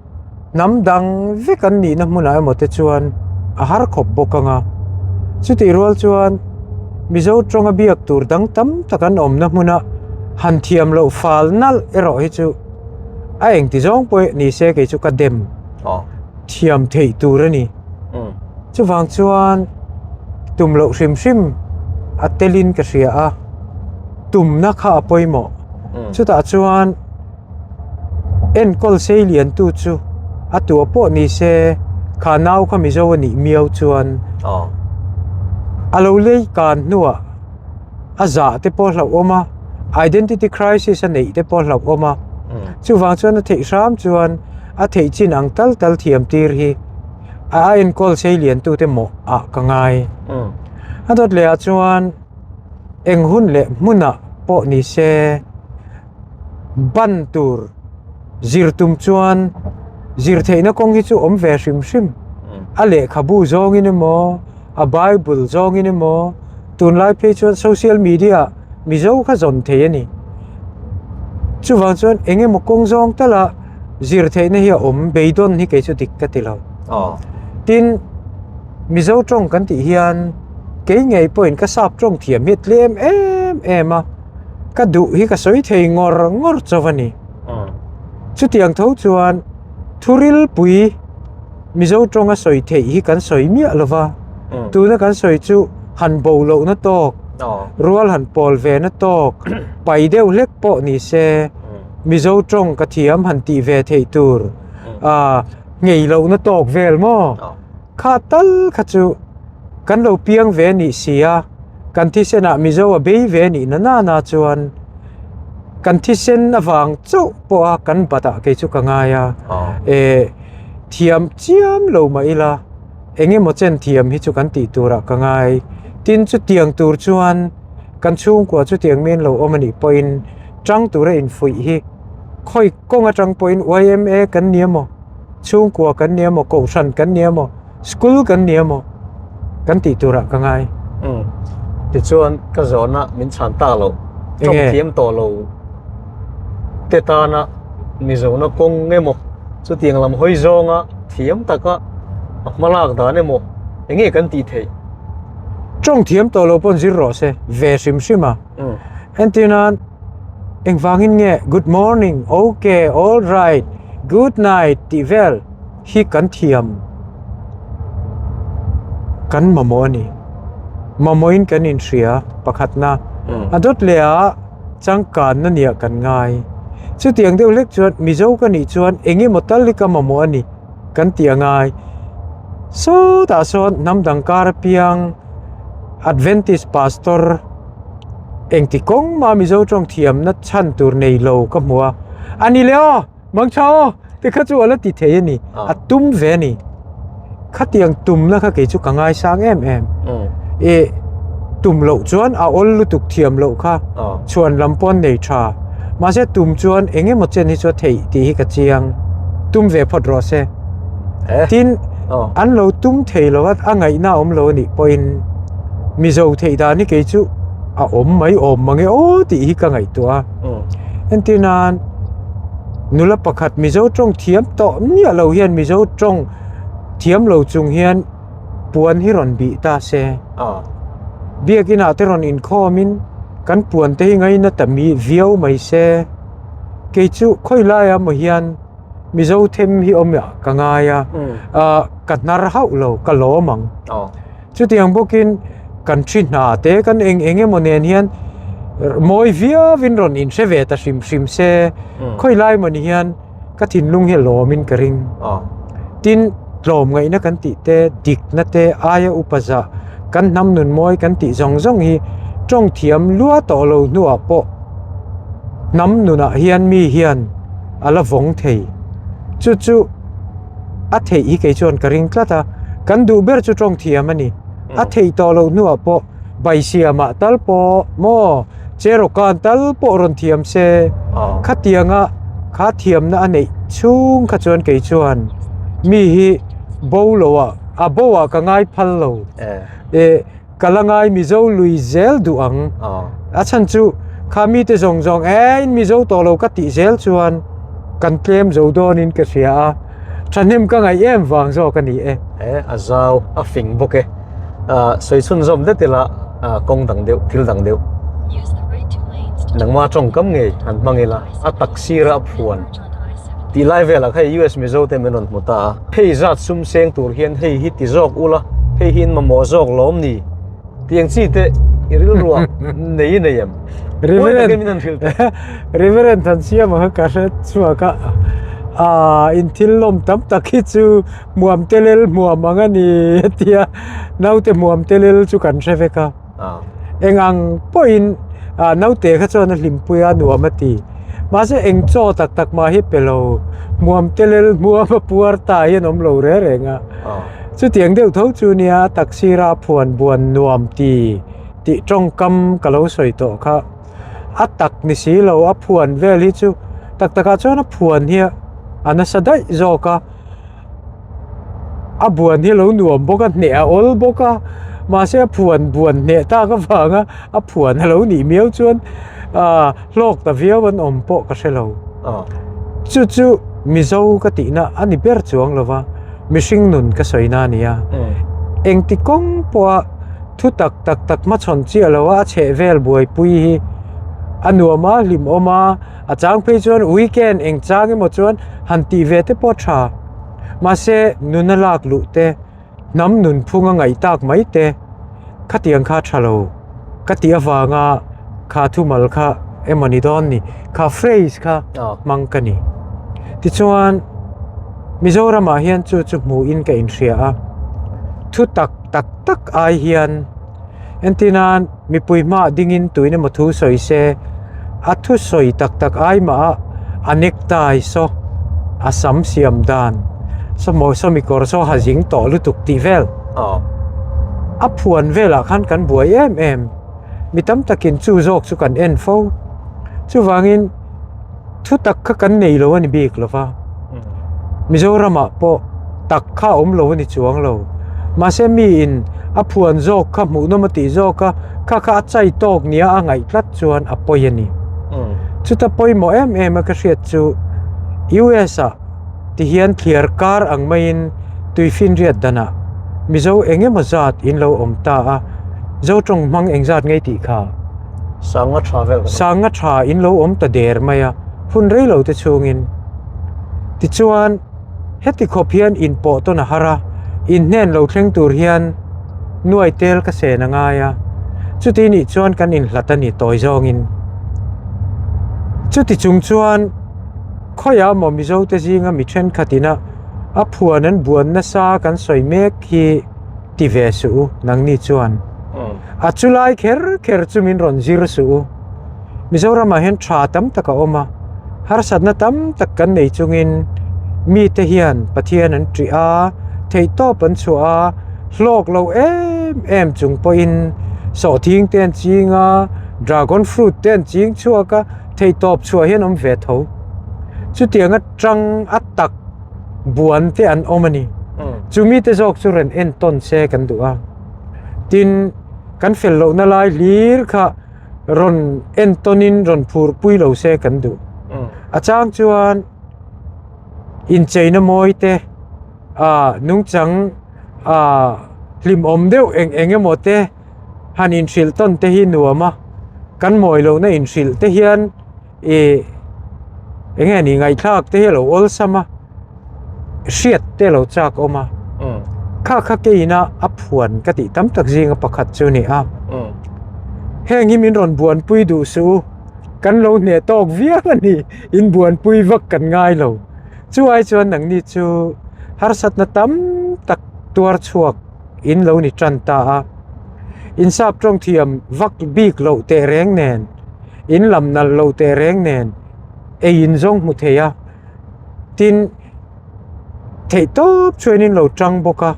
Speaker 2: hnam dang vek an nihna hmunah emaw te chuan a har khawp bawk ang a. Chutih rual chuan Mizo tawnga biak tur dang tam tak an awmna hmuna han thiam loh fal nalh erawh hi chu a engti zawng pawh ni se kei chu ka dem thiam theih tur a ni. Chuvang chuan tum loh hrim hrim a telin ka hria a, tumna kha a pawimawh. Chutah chuan enkawl sei liantu chu a tua pawh ni se kha nau kha Mizo a nih miau chuan a lo lei kan hnuah a zah te pawh hlauhawm a, identity crisis a neih te pawh hlauhawm a. Chuvang chuan a theih hram chuan a theih chin ang tal tal thiam tir hi a enkawl sei liantute mawh ah ka ngai. A dawt leh ah chuan eng hun leh hmunah pawh ni se ban tur zir tum chuan zir theihna kawng hi chu awm ve hrim hrim. A lehkhabu zawngin emaw a bible zawngin emaw tunlai phei chuan social media Mizo kha zawn thei a ni. Chuvang chuan eng emaw kawng zawng tala zir theihna hi a awm beidawn hi kei chu dik ka ti lo. Tin, Mizo tawng kan tih hian kei ngei pawhin ka sap tawng thiam hi a tlem em em a, ka duh hi ka sawi thei ngawr ngawr chauh a ni. Chutiang tho chuan thurilpui Mizo tawnga sawi theih hi kan sawi miah lo va, tuna kan sawi chu han bo lohna tawk, rual han pawl ve na tawk, pai deuh hlek pawh ni se, Mizo tawng ka thiam han tih ve theih tur, nghei lohna tawk vel maw? Kha tal kha chu kan lo piang ve nih si a, kan thisenah Mizo a bei ve nih na nana chuan kan thisen avang chauh pawha kan batah kei chu ka ngai a, Thiam chiam lo mah ila eng emaw chen thiam hi chu kan tih turah ka ngai. Tin, chutiang tur chuan kan chhungkua chutiang miin lo awm a nih pawhin tang tura infuih hi khawi kawng atang pawhin yma kan ni emaw, chhungkua kan ni emaw, kohhran kan ni emaw, school kan ni emaw kan tih turah ka ngai.
Speaker 1: Umm. Tichuan ka zawhna min chhan tak loh, tawng thiam tawh lo te tana Mizona kawng emaw chutiang lam hawi zawnga thiam taka a hma lak dan emaw eng nge kan tih theih?
Speaker 2: Tawng thiam tawh lo pawn zir rawh se, ve hrim hrim a. Entir nan engvangin nge good morning, okay, all right, good night tih vel hi kan thiam kan mamawh a ni. Mamawhin kan inhria pakhatna. A dawt leh ah. Changkanna nia kan ngai. Chutiang deuh hlek chuan Mizo ka nih chuan eng emaw tal hi ka mamawh a ni kan tih a ngai. Sawtah sawn hnam dang kar apiang Adventist Pastor engti kawng mah Mizo tawng thiamna chhan tur nei lo ka hmu a, a ni le aw! Mangtha aw! Ti kha chu a la ti thei a ni, a tum ve a ni. Khatiang tumna kha kei chu ka ngaisang em em. I tum loh chuan a awl lutuk thiam loh kha chhuan lam pawn nei tha. Mahse tum chuan eng emaw chen hi chu a theih tih hi ka chiang. Tum ve phawt rawh se. Tin, an lo tum thei lo a, a ngaihna a awm lo a nih pawhin Mizo theih dan hi kei chu a awm mai awm mange aw tih hi ka ngaihtuah a. Entir nan nula pakhat Mizo tawng thiam tawh miah lo hian Mizo tawng thiam lo chung hian puan hi rawn bih ta se. Biakinah te rawn inkhawmin kan puan te hi ngaina ta mi viau mai se. Kei chu khawi laia maw hian Mizo them hi awm ah ka ngai a, ka hnar hauh lo ka lawm ang. Chutiang bawkin kan thi hna te kan eng eng emaw nen hian mawi viauin rawn inhre ve ta hrim hrim se khawi lai maw ni hian ka thinlung hi a lawmin ka ring. Tin, tlawmngaihna kan tih te, dikna te, aia upa zah, kan hnam nun mawi kan tih zawng zawng hi tawng thiam lua tawh lo hnuah pawh hnam nunah hian mi hian a la vawng thei. Chu chu. a theih hi kei chuan ka ring tlat a, kan duh ber chu tawng thiam a ni. A theih tawh loh hnuah pawh Baisiamah tal pawh maw Cherokan tal pawh rawn thiam se khatianga kha thiamna a neih chhung kha chuan kei chuan mi hi bo loah a bo ah ka ngai phal lo. Ka la ngai Mizo lui zel duh ang. A chhan chu kha mite zawng zawng e in Mizo tawh lo ka tih zel chuan kan tlem zo dawnin ka hria a. Thahnem ka ngaih em vang zawk a ni e.
Speaker 1: E, a zau, a fing bawk e. Sawi chhunzawm det ila kawng dang deuh, thil dang deuh. Nangma tawngkam ngei han hmang ila, a tak sira a phuan tih lai velah kha hei US Mizo te min rawn hmu ta a. Hei zat sum seng tur hian hei hi ti zawk ula, hei hi in mamawh zawk lawm ni? Tiang chi te i rilruah nei i nei em?
Speaker 2: Reverend Reverend Thansiama kha ka hre chhuak a, ah in thil lawm tam tak hi chu hmuam telel hmuam ang a ni a ti a, naute hmuam telel chu kan hre vek a. Eng ang pawhin ah naute kha chuan a hlimpui a nuam a ti. Mahse eng chaw tak tak mah hi pe lo, hmuam telel hmuam a puar ta hi an awm lo reng reng a. Chutiang deuh tho chu nia taxi-ra phuan buan nuam ti tih tawngkam ka lo sawi tawh kha. A tak ni si lo a phuan vel hi chu tak takah chuan a phuan hi a nasa daih zawk a, a buan hi a lo nuam bawk a, hneh a awl bawk a, mahse a phuan buan hneh tak avanga a phuan a lo nih miau chuan ah hlawk ta viau an awm pawh ka hre lo. Chu chu Mizo ka tihna a ni ber chuang lo va, mihring nun ka sawina a ni a. Engti kawng pawha thu tak tak tak hmachhawn chiah lo a, a chheh vel buaipui hi a nuam a, hlimawm a, a chang phei chuan weekend eng chang emaw chuan han tih ve te pawh a tha. Mahse nuna lak luh te, hnam nunphung a ngaih tak mai te khatiang kha tha lo ka tih avanga kha thumal kha emaw ni dawn ni kha phrase kha hmang ka ni. Tichuan Mizoramah hian chu chu hmuhin ka inhria a, thu tak tak tak ai hian Entirnan, mipui hmaah dingin tuin emaw thu sawi se, a thu sawi tak tak ai mah a, a necktie saw, a sam siam dan, saw maw saw mikawr saw ha zing tawh lutuk tih vel. A phuan velah khan kan buai em em. Mi tam takin chu zawk chu kan en fo. Chuvangin thu tak kha kan nei lo a ni bik lo va. Mizoramah pawh tak kha a awm lo a ni chuang lo. Mahse miin a phuan zawk kha hmuhnawm a tih zawk a, kha kha a chai tawk nia a ngaih tlat chuan a pawi a ni. Chuta pawimawh em em a ka hriat chu US ah ti hian thliar kar ang maiin tuifinriat danah Mizo eng emaw zat in lo awm ta a, Zo tawng hmang eng zat ngei tih kha?
Speaker 1: Sanga tha vel kan awm.
Speaker 2: Sanga tha in lo awm ta der mai a, hun rei lo te chhungin. Tichuan, heti khawp hian inpawh tawn a har a, inhnen lo thleng tur hian nuai tel ka sen a ngai a, chuti nih chuan kan inhlat a ni tawi zawngin. Chuti chung chuan khawiah maw Mizo te zinga mi thenkhat ina a phuan an buan nasa kan sawi mek hi ti ve suh u, nangni chuan. A chulai kher kher chu min rawn zir suh u. Mizoramah hian tha tam tak a awm a, harsatna tam tak kan nei chungin mite hian Pathian an ṭih a, theihtawp an chhuah a, hlawk lo em em chung pawhin sawhthing te an ching a, dragon fruit te an ching chhuak a, theihtawp chhuah hian awm ve tho. Chutianga ṭang a tak buan te an awm a ni. Chumi te zawk chu rawn entawn se kan duh a. Tin, kan fel lohna lai hlir kha rawn entawnin rawn phurpui lo se kan duh. A chang chuan incheina mawi te, ah nungchang ah hlimawm deuh eng eng emaw te han inhrilh tawn te hi nuam a, kan mawi lohna inhrilh te hian ih eng nge ni ngaihthlak te hi a lo awlsam a hriat te a lo chak awm a kha kha keina a phuan ka tih tam tak zinga pakhat chu a ni a heng hi min rawn buanpui duh suh u kan lo hneh tawk viau a ni in buanpui vak kan ngai lo chu ai chuan nangni chu harsatna tam tak tuar chhuak in lo ni tan ta a insap tawng thiam vak bik loh teh reng nen. In lam nalh lo teh reng nen ei in zawng hmu thei a, tin theih tawp chuan in lo tang bawk a,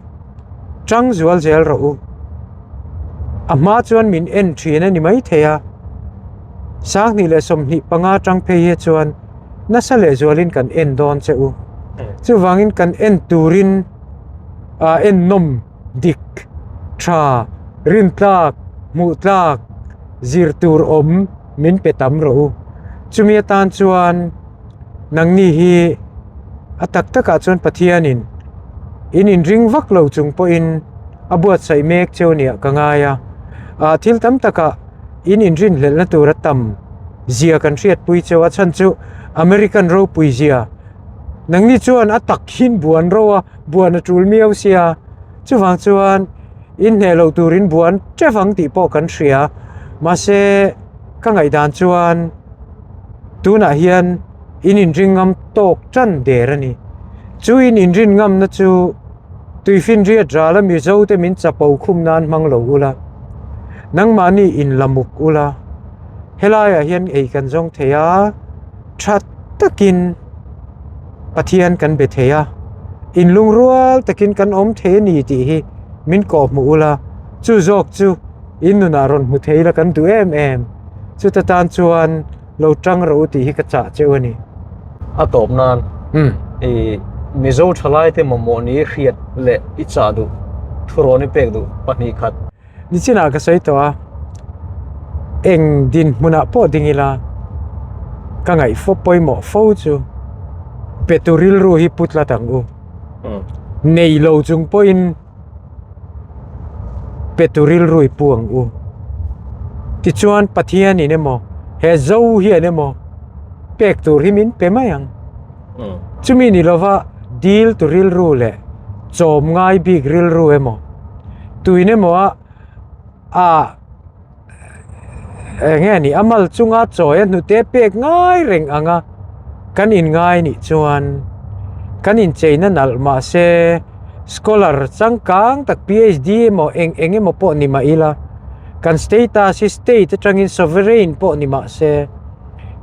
Speaker 2: tang zual zel rawh u. A hma chuan min en thin a ni mai thei a, Sanghnih leh 25 tang phei hi chuan nasa leh zualin kan en dawn che u. Chuvangin kan en turin ah en nawm dik, tha, rintlak, hmuhtlak, zir tur awm min pe tam rawh u. Chumi atan chuan nangni hi A tak takah chuan Pathianin in inring vak lo chung pawhin a buatsaih mek cheu nia ka ngai a. Ah, thil tam takah in inrinhlelhna tur a tam zia kan hriatpui cheu a chhan chu American ropui zia nangni chuan a tak hin buan ro a buan a tul miau sia chuvang chuan in hneh loh turin buan teuh ang tih pawh kan hria mahse ka ngaihdan chuan tunah hian in inring ngam tawk tan der a ni chu in inrin ngamna chu Tuifinriat ral a Mizo te min chapo khum nan hmang lo ula, nangmahni in la muk ula, helaiah hian ei kan zawng thei a, tha takin Pathian kan be thei a, inlungrual takin kan awm thei a ni tih hi min kawh hmuh ula, chu zawk chu in nunah rawn hmu thei la kan duh em em, chuta tan chuan lo tang rawh u tih hi ka chah cheu a ni.
Speaker 1: A tawp nan i Mizo thalai te mamawh ni hriat leh i chah duh thurawn i pek duh 2 khat.
Speaker 2: Nichinah ka sawi tawh a, eng dinhmunah pawh ding ila ka ngaih fo pawimawh fo chu petu rilru hi pu tlat ang u. Nei lo chung pawhin Petu rilru i pu ang u. Tichuan Pathianin emaw, he zo hian emaw pek tur hi min pe mai ang. Chumi ni lova dil tu rilru leh chawm ngai bik rilru emaw, tuin emaw a a eng nge ni a mal chunga chawi a hnute pek ngai reng ang a kan inngai nih chuan kan incheina nalh mahse scholar changkang tak PhD emaw eng eng emaw pawh ni mah ila kan status hi state atangin sovereign pawh ni mahse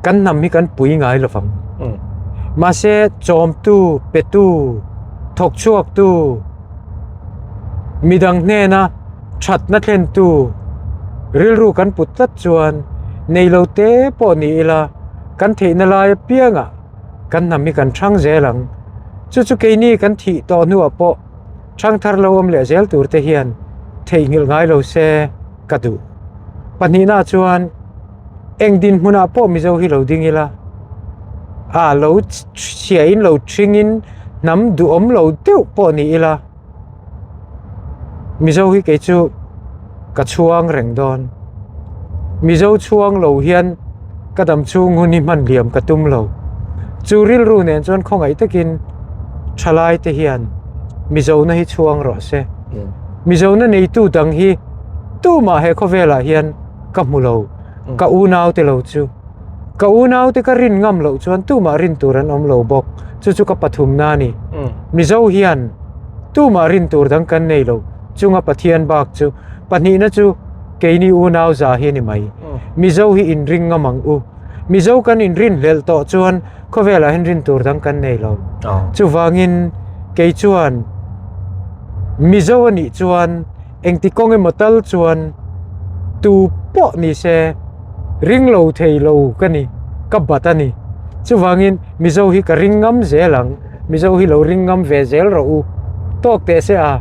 Speaker 2: kan hnam hi kan pui ngai lo vang mahse chawmtu petu thawk chhuaktu midang hnena thatna thlentu rilru kan put tlat chuan neilo te pawh ni ila kan theihna lai apiangah kan hnam hi kan thang zel ang chu chu keini kan thih tawh hnuah pawh thang thar lo awm leh zel tur te hian theihnghilh ngai lo se ka duh pahnihna chuan eng dinhmunah pawh Mizo hi lo ding ila a lo chhiain lo thingin hnam duhawm lo deuh pawh ni ila Mizo hi kei chu ka chhuang reng dawn. Mizo chhuang lo hian ka dam chhung hun hi hman liam ka tum lo. Chu rilru nen chuan khawngaih takin thalai te hian Mizo na hi chhuang rawh se. Mizo na neitu dang hi tumah he khawvelah hian ka hmu lo. Ka unau te lo chu. Ka unau te ka rin ngam loh chuan tumah rin tur an awm lo bawk. Chu chu ka pathum na a ni. Mizo hian tumah rin tur dang kan nei lo. Chunga Pathian bak chu pahnihna chu keini unau za hi a ni mai. Mizo hi inring ngam ang u. Mizo kan inrin hlelh tawh chuan khawvelah hian rin tur dang kan nei lo. Chuvangin kei chuan Mizo a nih chuan engti kawng emaw tal chuan tu pawh ni se ring lo thei lo ka ni ka bat a ni chuvangin Mizo hi ka ring ngam zel ang Mizo hi lo ring ngam ve zel rawh u tawk teh se a.